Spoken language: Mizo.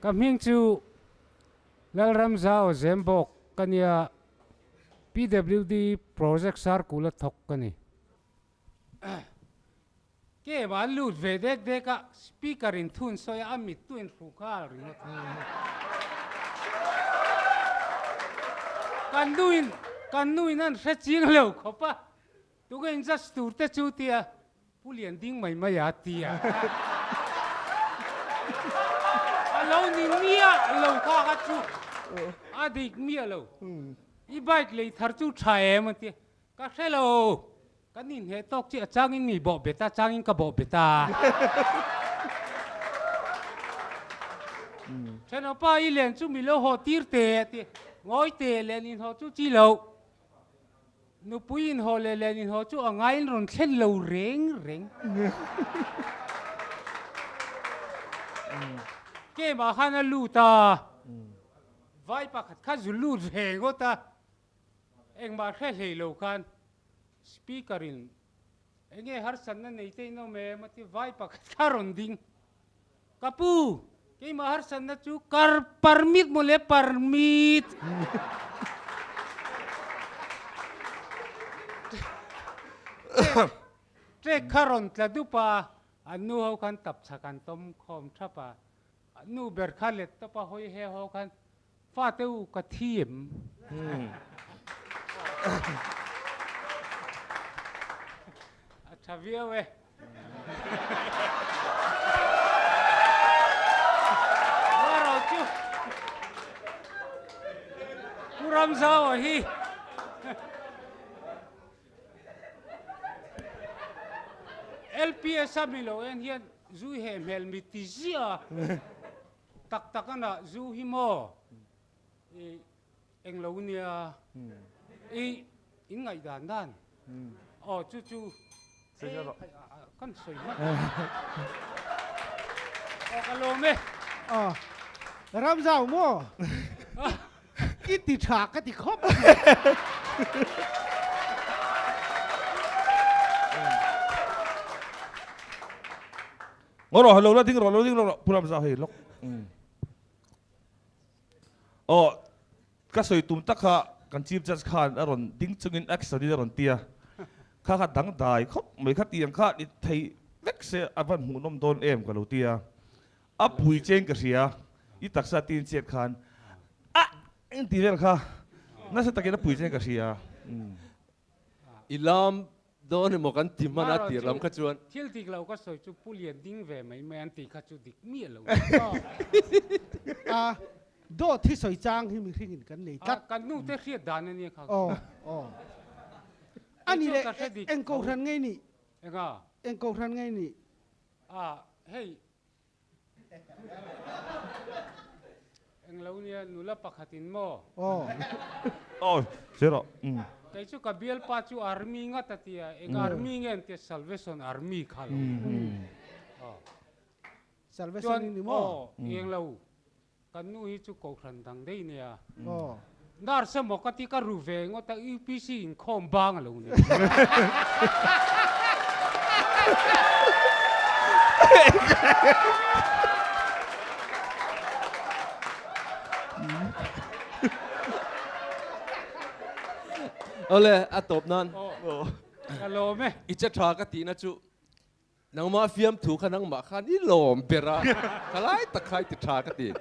Ka hming chu Lalramzau Zembawk ka nia, PWD Project Sarkula thawk ka ni. Ke ma an lut ve dek dek a, speaker in thun sawi a, a mit tu in hru nghal ringawt. Kan nu in, kan nu in an hre ching lo khawp a, tunge in judge tur te chu tia Pu Lian ding mai mai a tia. A lo ni miah lo kha kha chu a dik miah lo. I bike lei thar chu tha em an tia. Ka hre lo, kan inheh tawk chi a changin mi bawh bet a, changin ka bawh bet a. Thenawpa i len chu mi lo haw tir te a ti, ngawi te len inhaw chu chi lo. Nupui inhaw leh len inhaw chu a ngaiin rawn thlen lo reng reng. Kemah khan a lut a, vai pakhat kha zu lut ve ngawt a. Engmah hre hlei lo khan speaker in enge harsatna nei te in awm em a ti vai pakhat kha rawn ding. Ka pu, keimah harsatna chu kar permit maw le permit. Trek kha rawn tla dup a, an nu ho khan tap chhak an tawm khawm thap a, nu ber kha let tawp a hawi he ho khan Fate u ka thi em? A tha viau e. Ruaro chu Pu Ramzau a hi LPS a mi lo en hian zui heh hmel mi ti ziah a. Tak tak a nah zu hi maw i englo nia i in ngaihdan dan aw chu chu kan sawi hman aw ka lawm e. Aw Ramzau maw i ti tha ka ti khawp mai. Ngaw rawh lo la ding rawh lo ding rawh Pu Ramza hei lawk. Aw ka sawi tum tak kha kan chief judge khan a rawn ding chungin action in a rawn ti a, kha kha dangdai khawp mai kha tiang kha ni thei vek se a van hmuhnawm dawn em ka lo ti a, a pui cheng ka hria i taksa tin chet khan a engti vel kha nasa takin a pui cheng ka hria. I lam dawn emaw kan ti hman a tir lam kha chuan. Thil dik lo ka sawi chu Pu Lian ding ve mai mai an tih kha chu dik miah lo. A dawt hi sawi chang hi mihring in kan nei tlat. Kan nu te hriat dan a nia kha. Aw aw. A ni le eng kohhran ngei nih? Enga? Eng kohhran ngei nih? A hei Englo nia nula pakhat in maw? Aw. Aw, sir aw. Umm. Kei chu ka bialpa chu army ngat a tia, eng army nge an tia Salvation Army kha lo. Aw. Salvation in ni maw? Aw, englo. Kan nu hi chu kohhran dang daih nia. Aw. Nurse emaw ka ti ka ru ve ngawt a UPC inkhawm bang a lo ni. Awle a tawp nan. Aw. Ka lawm e. I che tha ka tihna chu nangmah fiamthu kha nangmah khan i lawm ber a, ka lai tak kha i ti tha ka ti.